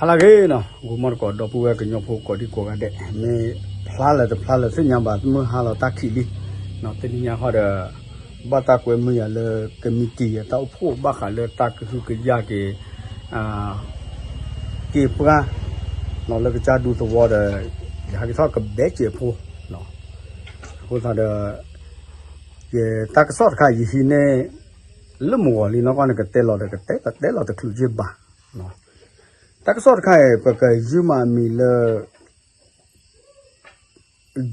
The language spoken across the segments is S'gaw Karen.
ဟါလၢအဂ့ၤနီၤ, ဂီၤမီၢ်သကိး ဒီပုၢ်ဝဲၢ်ကညီဖိကိးဒံကိးဂၤဒဲး, မ့ၢ်ဖျါလၢတဖျါလၢသ့ၣ်ညါဘၣ် မုၢ်ဟါလီၤတၢ်ခံးလံ. တနံၤညါဃီဒီး ဘၣ်တၢ်ကွဲမုာ်ယၤလၢကမံးတံာ်ယတၢ်အိၣ်ဖှိၣ်ဘၣ်ဃးလၢတၢ်ကဟုကယာ်က့ၤ က့ၤပှၤ လၢကစၢ်ဒူသဝီဒီး ယဟဲက့ၤထီၣ်ကဘဲစဲးဖိ အဃိသတးဒီး ယတၢ်ကစီၣ်တခါယဟံးန့ၢ် လၢမုၢ်ဂီၤလံနီၢ်ကီၢ်န့ၣ် ကတဲလီၤဒီးကတဲ ကတဲလီၤတချုးက့ဘၣ်. တၢ်ကစီၣ်တခါအံၤ ပကယုၢ်မးအမံၤလၢ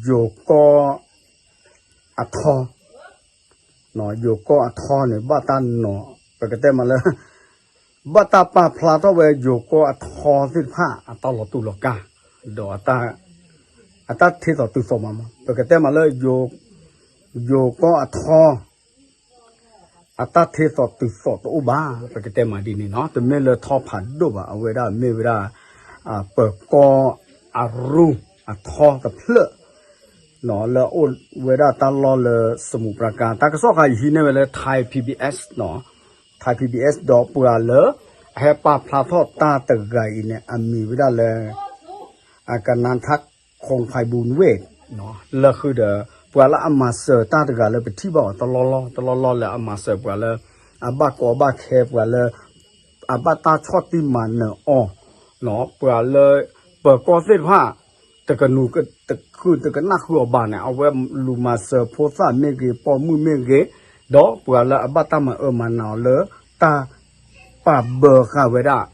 ယိၤကီၢ်အထီ, ယိၤကီၢ်အထီန့ၣ် ဘၣ်တၢ်နီၤ ပကတဲမးလၢ ဘၣ်တၢ်ပာ်ဖျါထီၣ်ဝဲယိၤကီၢ်အထီသ့ၣ်တဖၣ် အတၢ်လီၤတူာ်လီၤကာ် ဒီး အတၢ်ထ့သိးတုၤသိးမးမး ပကတဲမးလၢ ယိၤကီၢ်အထီ အတၢ်ထ့သိးတုၤသိးတအိၣ်ဘၣ် ပကတဲမးဒ်န့ၣ်နီၤ, တမ့ၢ်လၢထီဖးဒိၣ်ဘၣ် အဝဲဒၣ်မ့ၢ်ဝဲဒၣ် ပၢၤကီၢ်အရူၢ်အထီတဖျၢၣ် လၢအအိၣ်ဝဲဒၣ်တၢ်လီၢ်လၢ စမူးပြၤကၤ တၢ်ကစီၣ်ဃါယဟံးန့ၢ်ဝဲလၢ Thai PBS နီၤ, Thai PBS ဒီးပှၤလၢ အဟဲပာ်ဖျါထီၣ်တၢ်တဂၤအံၤန့ၣ် အမံၤဝဲဒၣ်လၢ အကနါထၣ် ခိၣ်ဖံးဘူၣ်ဝ့ၢ် လၢဃုာ်ဒီး ပှၤလၢအမၤစၢၤတၢ်တဂၤလၢပထံၣ်ဘၣ်အီၤတလီၢ်လီၢ် တလီၢ်လီၢ်လၢအမၤစၢၤပှၤလၢ အဘၣ်ကီဘၣ်ခဲပှၤလၢ အဘၣ်တၢ်ဆီၣ်တံၢ်မၤနၢၤအီၤ ပှၤလၢ ပၢၤကီၢ်သ့ၣ်တဖၣ် တကနူၤတဃုတကနၣ်ဃုာ်အီၤဘၣ်န့ၣ် အဝဲလူၤမၤစၢၤဖိသၣ်မ့ၢ်ဂ့ၤ ပိာ်မုၣ်မ့ၢ်ဂ့ၤ ဒီးပှၤလၢအဘၣ်တၢ်မၤအၢမၤနးအီၤလၢတၢ် ပာ်ဘၢဃာ်ဝဲဒၣ်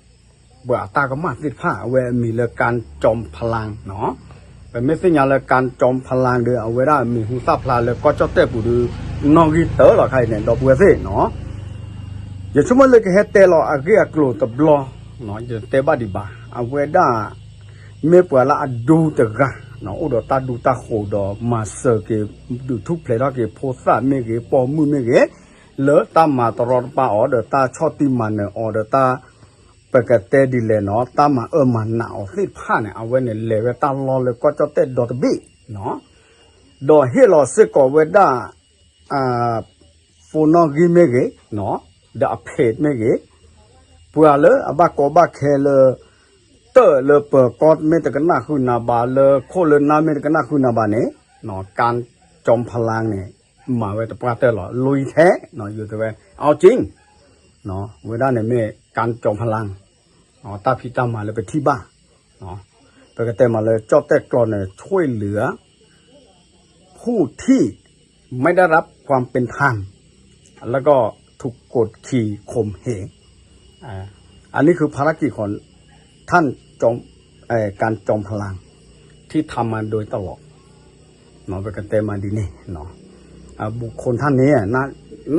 ပှၤအတၢ်ကမၣ်သ့ၣ်တဖၣ် အဝဲအမံၤလၢ ကၢ်ကၠီဖလၢ်နီၤ. ပမ့ၢ်သ့ၣ်ညါလၢ ကၢ်ကၠီဖလၢ်ဒီး အဝဲဒၣ်မံၤဟူသၣ်ဖျါလၢကီၢ်ကၠီၣ်တဲၣ်ပူၤဒီး နီၣ်ဂံၢ်တၢလီၤခါအံၤန့ၣ် ဒီပုၢ်ဝဲၢ်သ့ၣ်နီၤ. ယဆိကမိၣ်လၢကဟဲတဲလီၤအဂ့ၢ်အကျိၤတဘျီ ယတဲဘၣ်ဒံးဘၣ် အဝဲဒၣ် မ့ၢ်ပှၤလၢအဒူတဂၤ အိၣ်ဒီးတၢ်ဒူတၢ်ဃိၤဒီးမၤစၢၤက့ၤ ဒုးထူၣ်ဖျဲးထီၣ်က့ၤဖိသၣ်မ့ၢ်ဂ့ၤ ပိာ်မုၣ်မ့ၢ်ဂ့ၤ လၢတၢ်မၤတရီတပါအီၤဒီးတၢ်ဆီၣ်တံၢ်မၤနၢၤအီၤဒီးတၢ် ပကတဲဒ်လဲၣ်နီၤ တၢ်မၤအၢမၤနးအီၤသ့ၣ်တဖၣ်န့ၣ် အဝဲန့ၣ်လဲၤဝဲတၢ်လီၢ်လၢကီၢ်ကၠီၣ်တဲၣ်ဒီတဘ့ၣ်နီၤ. ဒီးဟ့ၣ်လီၤစ့ၢ်ကီးဝဲဒၣ် phone နီၣ်ဂံၢ်မ့ၢ်ဂ့ၤ ဒီးအဖ့းမ့ၢ်ဂ့ၤ ပှၤလၢအဘၣ်ကီဘၣ်ခဲလၢ တၢၣ်လၢပၢၤကီၢ်မ့ၢ်တကနၣ်ဃုာ်နၤဘၣ် လၢခိၣ်လၢနၢ်မ့ၢ်တကနၣ်ဃုာ်နၤဘၣ်န့ၣ် ကၢ်ကၠီဖလၢ်န့ၣ် မၤဝဲတပှၢ်တၢၢ်လီၤ လွံၢ်ထဲ ယိၤတဲဝဲ အီကၠ့ ဝဲဒၣ်န့ၣ်မ့ၢ်ကၢ်ကၠီဖလၢ် တၢ်ဖံးတၢ်မၤလၢပထံၣ်ဘၣ် ပကတဲမးလၢကၠီၣ်တဲၣ်ကျိာ်န့ၣ် ช่วยเหลือ ผู้ที่ไม่ได้รับความเป็นธรรม แล้วก็ถูกกดขี่ข่มเหง อันนี้คือภารกิจของท่านจอมเอ่อการจอมพลังที่ทำมาโดยตลอด เนาะ ปกติมาดีนี่เนาะ อ่า บุคคลท่านนี้น่า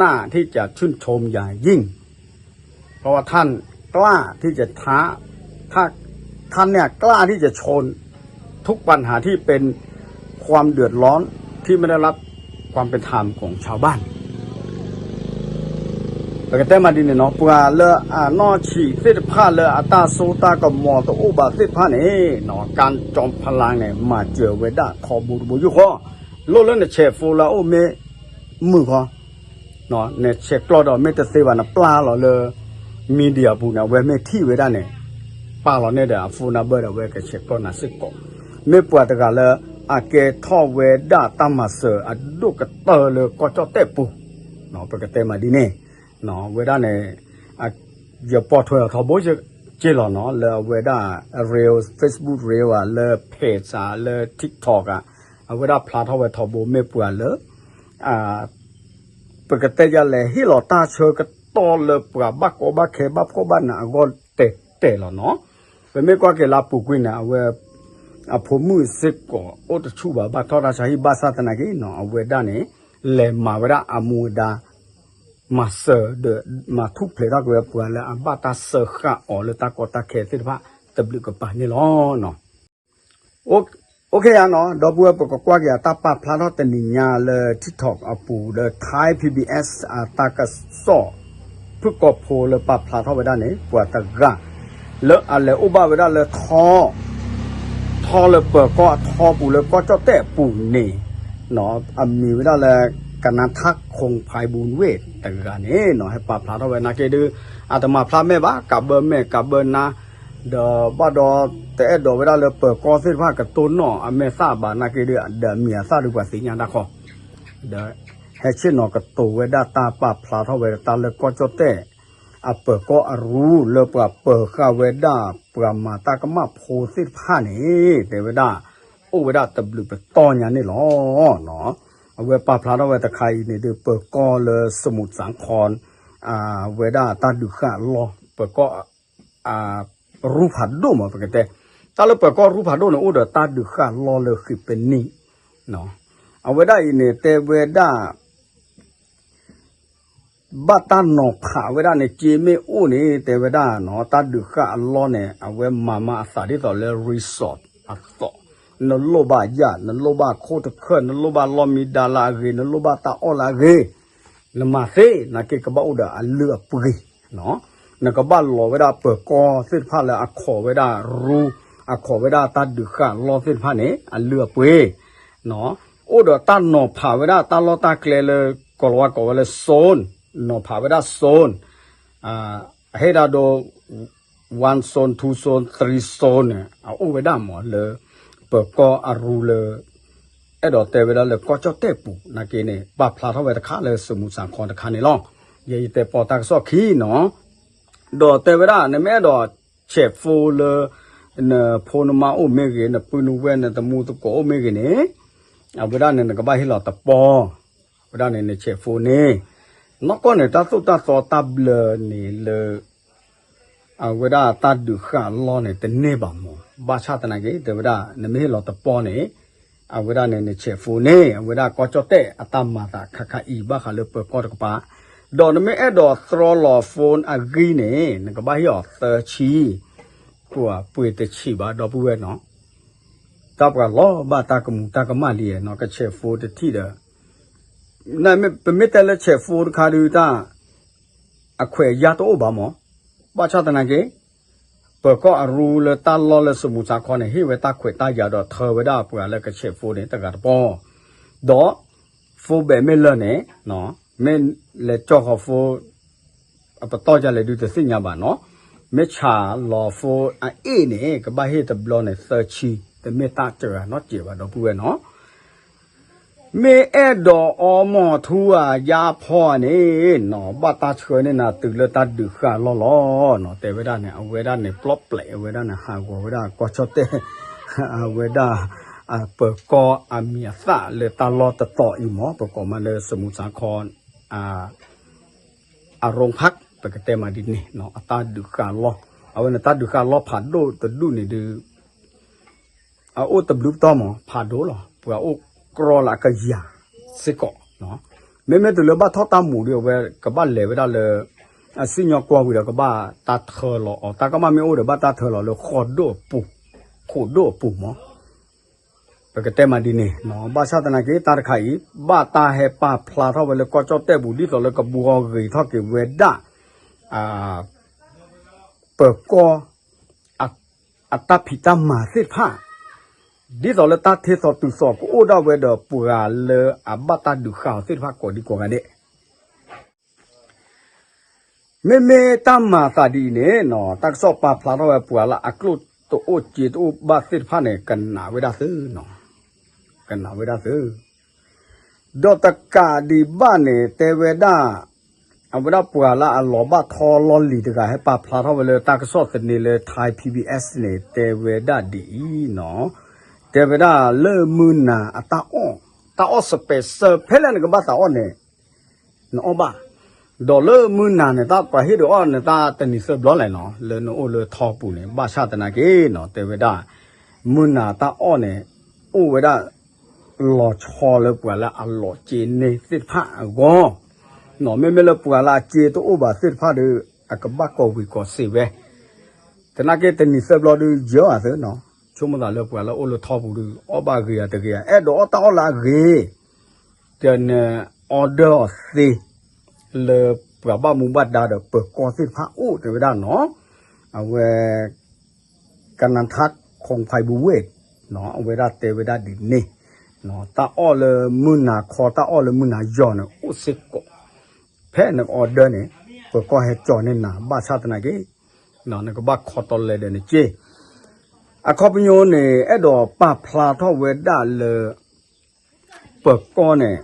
น่าที่จะชื่นชมอย่างยิ่ง เพราะว่าท่านกล้าที่จะท้า ถ้า ท่านเนี่ยกล้าที่จะชนทุกปัญหาที่เป็นความเดือดร้อนที่ไม่ได้รับความเป็นธรรมของชาวบ้าน ပကတဲမးဒ်န့ၣ်နီၤ ပှၤလၢအနီၢ်ဆံးသ့ၣ်တဖၣ်လၢအတၢ်စိတၢ်ကမီၤတအိၣ်ဘၣ်သ့ၣ်တဖၣ်န့ၣ် ကၢ်ကၠီဖလၢ်န့ၣ် မၤစၢၤဝဲဒၣ်ထီဘိတဘိယူၢ်ဃီ လိၣ်လၢနဆဲး phone လၢအအိၣ်မ့ၢ်မုာ်ဃီ နဆဲးကျိာ်ဒီးမ့ၢ်တသ့ဘၣ် နပျၢ်လီၤလၢ media ပူၤန့ၣ် အဝဲမ့ၢ်ထံၣ်ဝဲဒၣ်န့ၣ် ပာ်လီၤန့ၢ်ဒီးအ phone number ဒီးအဝဲကဆဲးကျိာ်နၤစ့ၢ်ကီး မ့ၢ်ပှၤတဂၤလၢ အကဲထီၣ်ဝဲဒၣ်တၢ်မၤစၢၤအဒိၣ်ကတၢၢ်လၢကီၢ်ကၠီၣ်တဲၣ်ပူၤ ပကတဲမးဒ်န့ၣ် ဝဲဒၣ်န့ၣ် ယပိာ်ထွဲအီၤထီဘိက့လီၤနီၤ လၢအဝဲဒၣ် reel Facebook reel ဧါ လၢ page ဧါ လၢ TikTok ဧါ အဝဲဒၣ်ဖျါထီၣ်ဝဲထီဘိ မ့ၢ်ပှၤလၢ ပကတဲယလဲၣ်ဟ့ၣ်လီၤတၢ်ဆၢကတီၢ်လၢပှၤဘၣ်ကီဘၣ်ခဲဘၣ်ဖှီၣ်ဘၣ်နးအဂီၢ်တဲာ်တဲာ်လီၤနီၤ ပမ့ၢ်ကွၢ်က့ၤလၢအပူၤကွံာ်န့ၣ် အဝဲ အဖိမုၣ်စ့ၢ်ကီးအိၣ်တဆူၣ်ဘၣ် ဘၣ်ထီၣ်တၢ်ဆါဟံၣ်ဘၣ်ဆၣ်သနာ်က့နီၤ အဝဲဒၣ်န့ၣ် လဲၤမၤဝဲဒၣ်အမူအဒါ မၤစၢၤဒီး မၤထူၣ်ဖျဲးထီၣ်က့ၤဝဲပှၤလၢအဘၣ်တၢ်စၢဃာ်အီၤလၢတၢ်ကီတၢ်ခဲသ့ၣ်တဖၣ် တဘျုးကပၤန့ၣ်လီၤ. အိၣ်ခ့ဧါနီၤ ဒီပုၢ်ဝဲၢ် ပကကွၢ်က့ၤအတၢ်ပာ်ဖျါထီၣ်တနံၤညါလၢ TikTok အပူၤလၢ Thai PBS အတၢ်ကစီၣ် ဖုၣ်ကိာ်ဖိလၢပာ်ဖျါထီၣ်ဝဲဒၣ်န့ၣ် ပှၤတဂၤ လၢအလဲၤအိၣ်ဘၣ်ဝဲဒၣ်လၢထီ ထီလၢပၢၤကီၢ်အထီပူၤလၢကီၢ်ကၠီၣ်တဲၣ်အပူၤန့ၣ် အမံၤဝဲဒၣ်လၢ ကနါထၣ်ခိၣ်ဖံးဘူၣ်ဝ့ၢ်တဂၤန့ၣ်နီၤ ဟဲပာ်ဖျါထီၣ်ဝဲနာ်က့ဒုး အတမၤဖျါမဲာ်ဘၣ် ကးဘၢမဲာ်ကးဘၢနါ ဒီးဘၣ်ဒီး တအဲၣ်ဒိးဝဲဒၣ်လၢပၢၤကီၢ်သ့ၣ်တဖၣ်ကတိၢ်နီၣ်အမဲာ်သၣ်ဘၣ်နာ်က့ဒီး ဒီးအမံၤအသၣ်ဒုးပှၤသ့ၣ်ညါတၢ်ခီ, ဒီးဟဲဆ့ၣ်နီၤကတိၤဝဲဒၣ်တၢ်ပာ်ဖျါထီၣ်ဝဲတၢ်လၢကီၢ်ကၠီၣ်တဲၣ် အပၢၤကီၢ်အရူလၢပှၤပၢၤဃာ်ဝဲဒၣ်ပှၤမၤတၢ်ကမၣ်ဖိသ့ၣ်တဖၣ်န့ၣ် တဲဝဲဒၣ် အိၣ်ဝဲဒၣ်တဘျုးပတီၢ်ညါန့ၣ်လီၤ. အဝဲပာ်ဖျါထီၣ်ဝဲတခါအံၤန့ၣ်ဒီး ပၢၤကီၢ်လၢ စမူးစးခီ ဝဲဒၣ်တၢ်ဒုးဃာ်အလီၢ် ပၢၤကီၢ် ရူဖးဒိၣ်မး ပကတဲ, တၢ်လၢပၢၤကီၢ်ရူဖးဒိၣ်န့ၣ် အိၣ်ဒီးတၢ်ဒုးဃာ်လီၢ်လၢဃ့ပနံၣ်, အဝဲဒၣ်အံၤန့ၣ် တဲဝဲဒၣ် ဘၣ်တၢ်နီၤဖးဝဲဒၣ်န့ၣ် က့မ့ၢ်အိၣ်န့ၣ် တဲဝဲဒၣ်နီၤ တၢ်ဒုးဃာ်အလီၢ်န့ၣ် အဝဲမၤမၤအသးဒ်သိးလၢ resort အသိး, နလိၣ်ဘၣ်ယၣ် နလိၣ်ဘၣ်ခိၣ်တခၢၣ် နလိၣ်ဘၣ်လီၢ်မံဒါလၢအဂ့ၤ နလိၣ်ဘၣ်တၢ်အီၣ်လၢအဂ့ၤ နမၤသ့ နာ်က့ကဘၣ်အိၣ်ဒီးအလုၢ်အပှ့ၤ, နကဘၣ်လီၤဝဲဒၣ်ပၢၤကီၢ်သ့ၣ်တဖၣ်လၢအခီးဝဲဒၣ်ရူ, အခီးဝဲဒၣ်တၢ်ဒုးဃာ်လီၢ်သ့ၣ်တဖၣ်န့ၣ် အလုၢ်အပှ့ၤ, အိၣ်ဒီးတၢ်နီၤဖးဝဲဒၣ်တၢ်လီၢ်တၢ်ကျဲလၢ ကိးလီၤဝါကိးဝဲလၢ zone, နီၤဖးဝဲဒၣ် zone, အဟ့ၣ်ဒၣ်ဒိ one zone, two zone, three zone န့ၣ် အအိၣ်ဝဲဒၣ်မးလၢ ပၢၤကီၢ်အရူလၢ အဲၣ်ဒိးတဲဝဲဒၣ်လၢကီၢ်ကၠီၣ်တဲၣ်ပူၤ နာ်က့န့ၣ် ပာ်ဖျါထီၣ်ဝဲတခါလၢ စမူးစးခီတခါန့ၣ်လီၤ. ယဲယတဲပီတၢ်ကစီၣ်ခံနီၤ, ဒီးတဲဝဲဒၣ် နမ့ၢ်အဲၣ်ဒိး check phone လၢ နဖိနမါအိၣ်မ့ၢ်ဂ့ၤ နပုၢ်နဝဲၢ်နတမူသကိးအိၣ်မ့ၢ်ဂ့ၤန့ၣ် အဝဲဒၣ်န့ၣ် နကဘၣ်ဟ့ၣ်လီၤတပီ, အဝဲဒၣ်န့ၣ် န check phone န့ၣ်, နီၢ်ကီၢ်န့ၣ် တၢ်သိၣ်တၢ်သီတၢ်ဘျၢန့ၣ်လၢ အဝဲဒၣ်တၢ်ဒုးဃာ်အလီၢ်န့ၣ် တန့ၢ်ဘၣ်မး, ဘၣ်ဆၣ်သနာ်က့ တဲဝဲဒၣ် နမ့ၢ်ဟ့ၣ်လီၤတပီန့ၣ် အဝဲဒၣ်န့ၣ် န check phone န့ၣ် အဝဲဒၣ်ကီၢ်ကၠီၣ်တဲၣ်အတၢ်မၤသးခါခါအံၤ ဘၣ်ဃးလၢပၢၤကီၢ်တကပၤ, ဒီးနမ့ၢ်အဲၣ်ဒိးတြီလီၤ phone အဂံၢ်န့ၣ် နကဘၣ်ဟ့ၣ်အီၤသၢဆံ, ပှၤပှ့ၤတဆံးဘၣ်ဒီပုၢ်ဝဲၢ်နီၤ, တၢ်ပှၤလီၤဘၣ်တၢ်ကမူးတၢ်ကမၣ်လံနီၤ က check phone တထံၣ်ဒီး ပမ့ၢ်တဲလၢ check phone တခါဒုးတၢ် အခွဲးအယာ်တအိၣ်ဘၣ်မး, ဘၣ်ဆၣ်သနာ်က့ ပၢၤကီၢ်အရူလၢတၢ်လီၢ်လၢ စမူးစးခီန့ၣ် ဟ့ၣ်ဝဲတၢ်ခွဲးတၢ်ယာ်ဒီးထၢဝဲဒၣ်ပှၤလၢက check phone န့ၣ် တဂၤတပီ, ဒီး phone ဘဲးမ့ၢ်လၢာ်န့ၣ် မ့ၢ်လဲၤကၠီၣ်ဃီၤ phone အပတီၢ်ယၤလဲၣ်ဒုးတသ့ၣ်ညါဘၣ်နီၤ, မ့ၢ်ဆးလီၤ phone အအ့ၣ်န့ၣ် ကဘၣ်ဟ့ၣ်တဘျီန့ၣ် သၢဆံ, တမ့ၢ်တၢ်စှၤနီတစဲးဘၣ်ဒီပုၢ်ဝဲၢ်နီၤ မ့ၢ်အဲၣ်ဒိးအီမီၤထူအယါဖီန့ၣ်နီၤ ဘၣ်တၢ်ဆှၢန့ၢ်နၤတုၤလၢတၢ်ဒုးဃာ်လီၢ်လီၤနီၤ တဲဝဲဒၣ်န့ၣ် အဝဲဒၣ်န့ၣ် ပျီပျဲးဝဲဒၣ်န့ၣ် ဟးဂီၤဝဲဒၣ်ကီၢ်ကၠီၣ်တဲၣ် အဝဲဒၣ် အပၢၤကီၢ်အမံၤအသၣ်လၢတၢ်လီၢ်တတီၤအံၤမး ပကိးမးလၢ စမူးစးခီ အရိဖး ပကတဲမးဒ်န့ၣ် အတၢ်ဒုးဃာ်လီၢ် အဝဲန့ၣ်တၢ်ဒုးဃာ်လီၢ်ဖးဒိၣ်တဒူၣ်န့ၣ်ဒုး အအိၣ်တဘျုးပတီၢ်မး ဖးဒိၣ်လီၤ ပှၤအိၣ်ကြီလၢအကယၤစ့ၢ်ကီး, မ့မ့ၢ်တုၤလၢဘၣ်ထီၣ်တၢ်မူးဒီး အဝဲကဘၣ်လဲၤဝဲဒၣ်လၢ အစံၣ်ညီၣ်ကွီၢ်ဝံၤဒီး ကဘၣ်တၢ်ထၢလီၤအီၤ တၢ်ကမၣ်မ့ၢ်အိၣ်ဒီး ဘၣ်တၢ်ထၢလီၤလၢဃီဒိၣ်အပူၤ ခိးဒိၣ်အပူၤမး ပကတဲမးဒ်န့ၣ် ဘၣ်ဆၣ်သနာ်က့ တၢ်တခါအံၤ ဘၣ်တၢ်ဟဲပာ်ဖျါထီၣ်ဝဲလၢကီၢ်ကၠီၣ်တဲၣ်ပူၤ ဒ်သိးလၢကဘှီဂ့ၤထီၣ်က့ၤဝဲဒၣ် ပၢၤကီၢ် အတၢ်ဖံးတၢ်မၤသ့ၣ်တဖၣ် ဒ်သိးလၢတၢ်ထ့သိးတုၤသိးကအိၣ်ဒၣ်ဝဲဒီးပှၤလၢအဘၣ်တၢ်ဒုးဃာ်အီၤသ့ၣ်တဖၣ်ကိးဒံကိးဂၤဒဲး မ့မ့ၢ်တၢ်မၤသးဒ်အံၤန့ၣ် တၢ်ကစီၣ်ပာ်ဖျါထီၣ်ဝဲပှၤလၢအကျိၣ်တအိၣ်စ့တအိၣ်ဘၣ်သ့ၣ်တဖၣ်န့ၣ် ကနးဝဲဒၣ်သု, ကနးဝဲဒၣ်သု ဒီးတကးဒံးဘၣ်န့ၣ် တဲဝဲဒၣ် အဝဲဒၣ်ပှၤလၢအလီၤဘၣ်ထီလီၢ်လံၤတဂၤ ဟဲပာ်ဖျါထီၣ်ဝဲလၢတၢ်ကစီၣ်သန့လၢ Thai PBS န့ၣ် တဲဝဲဒၣ်ဒ်အံၤနီၤ, တဲဝဲဒၣ်လၢမုၢ်နၤအတၢ်အီၣ်, တၢ်အီၣ် special ဖဲလဲၣ်နကဘၣ်သးအီၣ်န့ၣ် နအီၣ်ဘၣ်, ဒီးလၢမုၢ်နၤန့ၣ် တၢ်ပှၤဟ့ၣ်ဒုးအီၣ်န့ၣ် တၢ်တနံၤသၢဘျီလဲၣ်နီၤ လၢနအိၣ်လၢထီပူၤန့ၣ် ဘၣ်ဆၣ်သနာ်က့နီၤ တဲဝဲဒၣ် မုၢ်နၤတၢ်အီၣ်န့ၣ် အိၣ်ဝဲဒၣ် လီၤဆီလၢပှၤလၢအလီၤစ့န့ၢ်သ့ၣ်တဖၣ်အဂီၢ်, မ့မ့ၢ်လၢပှၤလၢအစ့တအိၣ်ဘၣ်သ့ၣ်တဖၣ်ဒီး အကဘၣ်ကီၢ်ဝံၤကီၢ်စ့းဝဲ, သနာ်က့တနံၤသၢဘျီဒုးယၢၤအသးနီၤ, ဆိကမိၣ်သးလၢပှၤလၢအိၣ်လၢထီပူၤဒုး အီၣ်ဘၣ်ဂ့ၤဧါတဂ့ၤဧါ အဲၣ်ဒိးအီၣ်တၢ်အီၣ်လၢအဂ့ၤ ဒီးန order အီၤသ့ လၢပှၤဘၣ်မူဘၣ်ဒါဒီးပၢၤကီၢ်သ့ၣ်တဖၣ်အိၣ်တဲဝဲဒၣ်နီၤ, အဝဲ ကနထါ ခိၣ်ဖးဘူဝဲၢ် အဝဲဒၣ်တဲဝဲဒၣ်ဒ်န့ၣ်, တၢ်အီၣ်လၢမုၢ်နၤခီ တၢ်အီၣ်လၢမုၢ်နၤယီၤန့ၣ် အိၣ်စ့ၢ်ကီး, ဖဲန order န့ၣ် ပၢၤကီၢ်ဟဲကၠီၤန့ၢ်နၤ ဘၣ်ဆၣ်သနာ်က့ နကဘၣ်ခီတီလဲဒီးနစ့ အခီပညီန့ၣ် အဲၣ်ဒိးပာ်ဖျါထီၣ်ဝဲဒၣ်လၢ ပၢၤကီၢ်န့ၣ်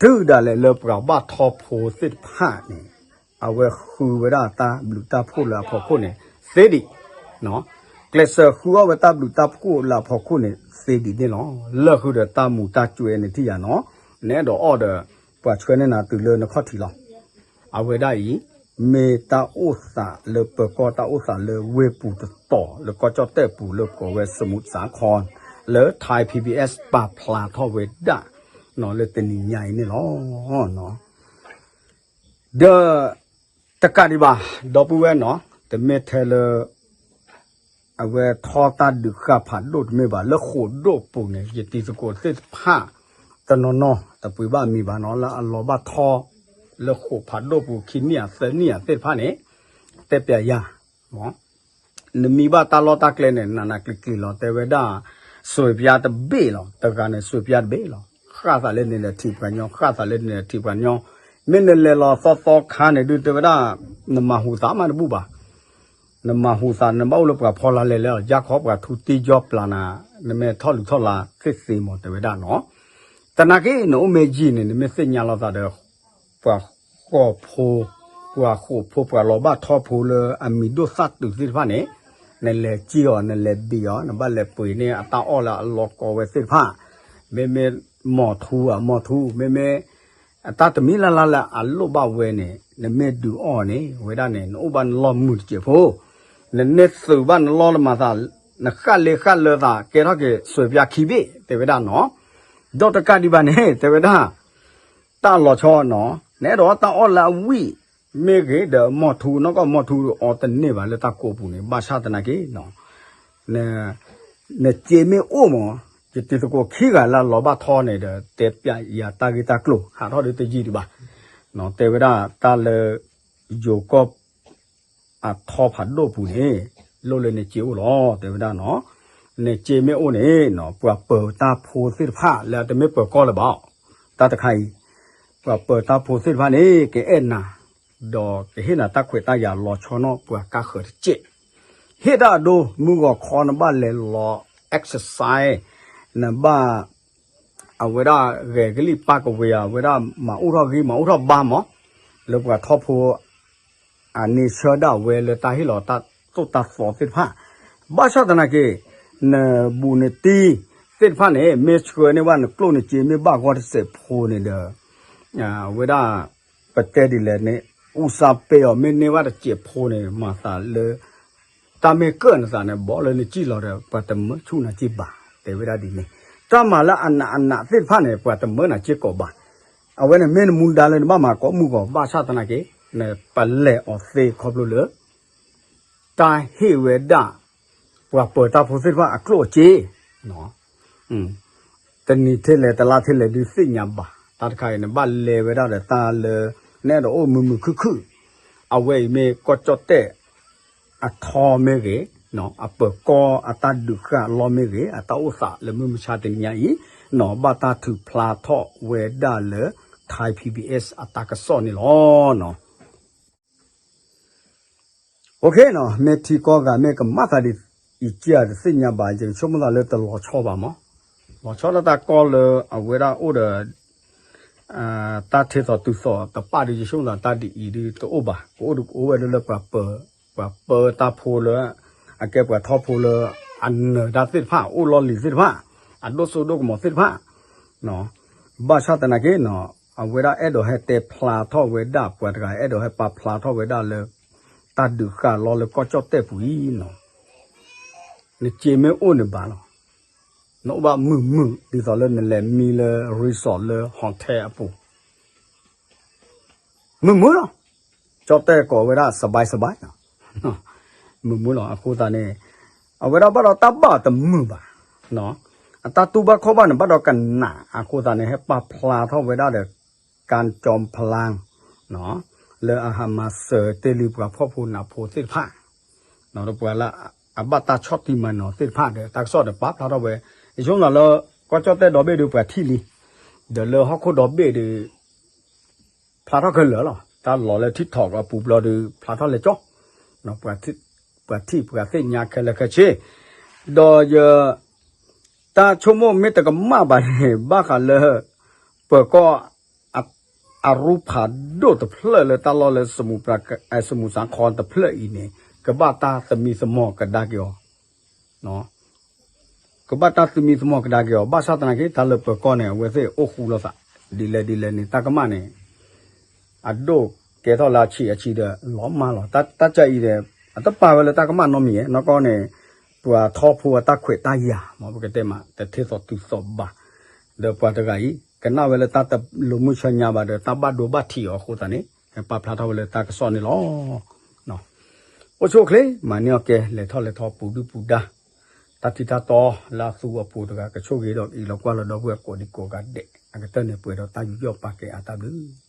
တုၤဒၣ်လဲာ်လၢပှၤဘၣ်ထီဖိသ့ၣ်တဖၣ်န့ၣ် အဝဲဃုဝဲဒၣ်တၢ်ဘျုးတၢ်ဖှိၣ်လၢအဖီခိၣ်န့ၣ် သ့ဒံး, ကျဲးစၢးဃုအီၣ်ဝဲတၢ်ဘျုးတၢ်ဖှိၣ်လၢအဖီခိၣ်န့ၣ် သ့ဒံးန့ၣ်လီၤ. လၢဃုာ်ဒီးတၢ်မူၤတၢ်ကွဲးန့ၣ်ထံၣ်ယၤနီၤ, နအဲၣ်ဒိးအီၣ်ဒီး ပှၤဆှၢန့ၢ်နၤတုၤလၢနခီၣ်ထံးလီၤ. အဝဲဒၣ်အံၤ မ့ၢ်တၢ်အိၣ်သးလၢပၢၤကီၢ်တၢ်အိၣ်သးလၢဝ့ၢ်ပူၤတတီၤ လၢကီၢ်ကၠီၣ်တဲၣ်ပူၤလၢကိးဝဲ စမူးစးခီ လၢ Thai PBS ပာ်ဖျါထီၣ်ဝဲဒၣ် လၢတနံၤညါအံၤန့ၣ်လီၤ. ဒီး တကးဒံးဘၣ် ဒီပုၢ်ဝဲၢ်နီၤ, တမ့ၢ်ထဲလၢ အဝဲထီတၢ်ဒုးဃာ်ဖးဒိၣ်တမ့ၢ်ဘၣ် လၢဃိာ်ဒိၣ်ပူၤန့ၣ် ယတံၤသကိးသ့ၣ်တဖၣ် တနီၤနီၤ တပှ့ၤဘၣ်မံၤဘၣ်နီၤ လၢအလီၤဘၣ်ထီ လၢဃိာ်ဖးဒိၣ်ပူၤခံနံၣ်ဧါသၢနံၣ်ဧါသ့ၣ်တဖၣ်န့ၣ် တဲပျးယၤ နမံဘၣ်တၢ်လီၢ်တၢ်ကျဲန့ၣ် နးနးကျံၤကျံၤလီၤ တဲဝဲဒၣ် စွဲပြားတဘ့ၣ်လီၤ တဂၤန့ၣ် စွဲပြားတဘ့ၣ်လီၤ ဃၣ်သးလၢနလဲၤထံၣ်ပှၤညီ ဃၣ်သးလၢနလဲၤထံၣ်ပှၤညီ, မ့ၢ်နလဲၤလီၤသီသီခါန့ၣ်ဒုး တဲဝဲဒၣ် နမၤဟူးသးမးတဘူၣ်ဘၣ် နမၤဟူးသး နဘၣ်အိၣ်လၢပှၤဖီလာ်လဲၤလဲၤလီၤ ယါခီပှၤထူတ့ယီပျၢ်နၤ နမ့ၢ်ထီၣ်လုၢ်ထီၣ်လါသ့ၣ်သ့မး တဲဝဲဒၣ်နီၤ, သနာ်က့ နအိၣ်မ့ၢ်ယံာ်န့ၣ် နမ့ၢ်သ့ၣ်ညါလိာ်သးဒီး ပှၤဃိာ်ဖိ ပှၤဃိာ်ဖိ ပှၤလီၤဘၣ်ထီဖိလၢ အမံၤဒိၣ်သၣ်တုၤသ့ၣ်တဖၣ်န့ၣ် နလဲၤစ့ၢ်အီၤ နလဲၤဘံးအီၤ နဘၣ်လဲၤပှ့ၤန့ၢ်အတၢ်အီၣ်လၢအလီၤကိးဝဲသ့ၣ်တဖၣ်, မ့မ့ၢ် မီၤထူဧါ မီၤထူ မ့မ့ၢ် အတၢ်တမံၤလၢ်လၢ်လၢအလိၣ်ဘၣ်ဝဲန့ၣ် နမ့ၢ်ဒုးအီၣ်န့ၣ် ဝဲဒၣ်န့ၣ် နအိၣ်ဘၣ်နလီၢ်မုာ်တစဲးဖိ, နန့ၢ်သုးဘၣ်နလီၢ်လၢမၤသး, နဃၣ်လ့ဃၣ်လၢသး ကဲထီၣ်က့ၤစွဲပြားခံဘ့ၣ် တဲဝဲဒၣ်နီၤ, ဒီးတကးဒံးဘၣ်န့ၣ် တဲဝဲဒၣ် တၢ်လီၤဆီနီၤ နအဲၣ်ဒိးအီၣ်တၢ်အီၣ်လၢအဝံၣ် မ့ၢ်ဂ့ၤဒီးမီၤထူ နီၢ်ကီၢ်မီၤထူအီတန့ၢ်ဘၣ်လၢတၢ်ကိးပူၤန့ၣ် ဘၣ်ဆၣ်သနာ်က့ နစ့မ့ၢ်အိၣ်မး ယတံၤသကိးခံဂၤလၢအလီၤဘၣ်ထီန့ၣ်ဒီး တဲပျးယၤတၢ်ဂ့ၢ်တၢ်ကျိၤ ဟးထီၣ်ဒ်တယံာ်ဒံးဘၣ်, တဲဝဲဒၣ်တၢ်လၢ ယိၤကီၢ် အထီဖးဒိၣ်ပူၤန့ၣ် လိၣ်လၢနစ့အိၣ်လီၤ တဲဝဲဒၣ်နီၤ, နစ့မ့ၢ်အိၣ်န့ၣ် ပှၤပၢၤတၢ်ဖိသ့ၣ်တဖၣ်လၢအတမ့ၢ်ပၢၤကီၢ်လၢၤဘၣ်, တၢ်တခါအံၤ ပှၤပၢၤတၢ်ဖိသ့ၣ်တဖၣ်န့ၣ် ကအဲၣ်နၤ ဒီးကဟ့ၣ်နၤတၢ်ခွဲးတၢ်ယာ်လီၤဆီနီၣ်ပှၤကါဃၢၤတစဲး, ဟ့ၣ်တၢ်အဒိ မုၢ်ဂီၤခီနဘၣ်လဲၤလီၤ exercise နဘၣ် အဝဲဒၣ်ဂဲၤကလံၣ်ပၢ်ကဝ့ၤဧါ အဝဲဒၣ်မၤအိၣ်ထီၣ်ဂံၢ်မၤအိၣ်ထီၣ်ဘါမး လၢပှၤထီၣ်ဖိ အန့ဆၢဒၣ်ဝဲလၢတၢ်ဟ့ၣ်လီၤတၢ်သိၣ်တၢ်သီသ့ၣ်တဖၣ်, ဘၣ်ဆၣ်သနာ်က့ နဘူးနတံၢ်သ့ၣ်တဖၣ်န့ၣ် မ့ၢ်ဆှၢန့ၢ်ဘၣ်နကျိၣ်နစ့မ့ၢ်ဘၣ်ဂီၢ်တစဲးဖိန့ၣ်ဒီး အဝဲဒၣ် ပတဲဒ်လဲၣ်န့ၣ် အူစၢ်ပဲအီၤ မ့ၢ်န့ၢ်ဘၣ်တစဲးဖိန့ၣ် မၤသးလၢ တၢ်မ့ၢ်ကၢၣ်နသးန့ၣ် ဘီလၢနစံၣ်လီၤဒီး ပှၤတမၢဆူၣ်နၤစ့ၢ်ဘၣ် တဲဝဲဒၣ်ဒ်န့ၣ်, တၢ်မၤလၢအနးအနးသ့ၣ်တဖၣ်န့ၣ် ပှၤတမၢနၤစ့ၢ်ကီးဘၣ်, အဝဲန့ၣ်မ့ၢ်နမူဒါလၢနဘၣ်မၤကိးမုၢ်ဂီၤ ဘၣ်ဆၣ်သနာ်က့ နပလဲၤအီၤသ့ခီဖျိလၢ တၢ်ဟ့ၣ်ဝဲဒၣ် ပှၤပၢၤတၢ်ဖိသ့ၣ်တဖၣ်အကျိၣ်အစ့ တနံၤထဲလဲၣ် တလါထဲလဲၣ် ဒုးသ့ၣ်ညါဘၣ်. တၢ်တခါအံၤ နဘၣ်လဲၤဝဲဒၣ်ဒီးတၢ်လၢ နအဲၣ်ဒိးအိၣ်မုာ်မုာ်ခုၣ်ခုၣ်, အဝဲအံၤမ့ၢ်ကီၢ်ကၠီၣ်တဲၣ် အထီမ့ၢ်ဂ့ၤ, အပၢၤကီၢ်အတၢ်ဒုးဃာ်လီၢ်မ့ၢ်ဂ့ၤ, အတၢ်အိၣ်သးလၢမုၢ်မဆါတနံၤညါအံၤ, ဘၣ်တၢ်ထုးဖျါထီၣ်ဝဲဒၣ်လၢ Thai PBS အတၢ်ကစီၣ်န့ၣ်လီၤ. OK နီၤ, မ့ၢ်ထံကီၢ်ဂၤမ့ၢ်ကမၣ်သးဒ်အံၤ ကတသ့ၣ်ညါဘၣ်, ယဆိကမိၣ်သးလၢတလီၤဆီဘၣ်မး, လီၤဆီဒၣ်တၢ်ကီၢ်လၢအဝဲဒၣ်အိၣ်ဒီး တၢ်ထဲသိးတုၤသိးတပာ်ဒုး ယဆိကမိၣ်သးတၢ်ဒ်အံၤဒုးတအိၣ်ဘၣ်, ကအိၣ်ဒုးကအိၣ်ဝဲလၢလၢပှၤပၢၤ, ပှၤပၢတၢ်ဖိလၢ အကဲပှၤထီၣ်ဖိလၢ အနၢၤတၢ်သ့ၣ်တဖၣ် အိၣ်လီၢ်လံၤသ့ၣ်တဖၣ်, အဒိၣ်စိဒိၣ်ကမီၤသ့ၣ်တဖၣ် ဘၣ်ဆၣ်သနာ်က့နီၤ, အဝဲဒၣ်အဲၣ်ဒိးဟဲတဲဖျါထီၣ်ဝဲဒၣ် ပှၤတဂၤအဲၣ်ဒိးဟဲပာ်ဖျါထီၣ်ဝဲဒၣ်လၢ တၢ်ဒုးဃာ်လီၢ်လၢကီၢ်ကၠီၣ်တဲၣ်ပူၤအံၤနီၤ, နစ့မ့ၢ်အိၣ်န့ၣ်ဘၣ်လီၤ, နအိၣ်ဘၣ်မုာ်မုာ် ဒ်သိးလၢနလဲၤမံလၢ resort လၢ hotel အပူၤ မုာ်မုာ်လီၤ. ကၠီၣ်တဲၣ်ကိးဝဲဒၣ် စဘဲစဘဲ, မုာ်မုာ်လီၤ. အဃိသတးန့ၣ် အဝဲဒၣ်ဘၣ်ဒီးတၢ်ဘၣ်တမုာ်ဘၣ်, အတၢ်တူၢ်ဘၣ်ခီၣ်ဘၣ်န့ၣ် ဘၣ်ဒီးကနး, အဃိသတးန့ၣ် ဟဲပာ်ဖျါထီၣ်ဝဲဒၣ်ဒီး ကၠီဖလါ လၢအဟးမၤစၢၤတ့ၢ်လံပှၤဖှီၣ်ဖိနးဖိသ့ၣ်တဖၣ် ဒီးပှၤလၢအဘၣ်တၢ်ဆီၣ်တံၢ်မၤနီၤသ့ၣ်တဖၣ်ဒီး တၢ်ကစီၣ်ဒီးပာ်ဖျါထီၣ်ဝဲ, ယဆိကမိၣ်သးလၢ ကီၢ်ကၠီၣ်တဲၣ်ဒီဘ့ၣ်ဒုးပှၤထံၣ်လံ, ဒီးလၢဟီၣ်ခိၣ်ဒီဘ့ၣ်ဒုး ဖျါထီၣ်ခဲလၢာ်လီၤ. တၢ်လီၤလၢ TikTok အပူၤဘျီဒုး ဖျါထီၣ်လဲၤကၠီ, ပှၤထံၣ်ပှၤသ့ၣ်ညါခဲလၢာ်ခဲဆ့, ဒီးယ တၢ်ဆိကမိၣ်မ့ၢ်တကမၣ်ဘၣ်န့ၣ် ဘၣ်ဃးလၢ ပၢၤကီၢ် အရူၢ်ဖးဒိၣ်တဖျၢၣ်လၢတၢ်လီၢ်လၢ စမူးစးခီတဖျၢၣ်အံၤန့ၣ် ကဘၣ်တၢ်သမံသမိးကဒါက့ၤအီၤ ကဘၣ်တၢ်သမံသမိးကဒါက့ၤအီၤ ဘၣ်ဆၣ်သနာ်က့ တၢ်လၢပၢၤကီၢ်န့ၣ် အဝဲသ့ၣ်အိၣ်ဃူလိာ်သး ဒ်လဲၣ်ဒ်လဲၣ်န့ၣ် တၢ်ကမၣ်န့ၣ် အဒိၣ်ကဲထီၣ်လၢအဆံးအဆံးဒီးလီၤမၢ်လီၤ. တၢ်တၢ်ကအံၤဒီး အတပာ်ဝဲလၢတၢ်ကမၣ်နီတမံၤ နီၢ်ကီၢ်န့ၣ် ပှၤထီဖိအတၢ်ခွဲးတၢ်ယာ် မ်ပကတဲမး တထ့သိးတုၤသိးဘၣ် ဒီးပှၤတဂၤအံၤ ကနၣ်ဝဲလၢတၢ်တလိၤမုၢ်ဆၢညါဘၣ်ဒီး တၢ်ဘၣ်ဒိဘၣ်ထံးအီၤအဃိသတးန့ၣ် ပာ်ဖျါထီၣ်ဝဲလၢတၢ်ကစီၣ်န့ၣ်လီၤ. အိၣ်ဆူၣ်အိၣ်ချ့ မၤန့ၢ်အီၣ်ကဲ လဲၤထီၣ်လဲၤထီပူၤဒုၣ်ပူၤဒါ တၢ်ထံတၢ်တီလၢအသူအပူၤတဂၤ ကဆိၣ်ဂ့ၤဒီးအံၤလီၤကွၢ်လီၤဒီပုၢ်ဝဲၢ်ကိးဒံကိးဂၤဒဲး အကတၢၢ်န့ၣ်ပှဲၤဒီးတၢ်ယူးယီၣ်ပာ်ကဲအါတၢ်ဘျုး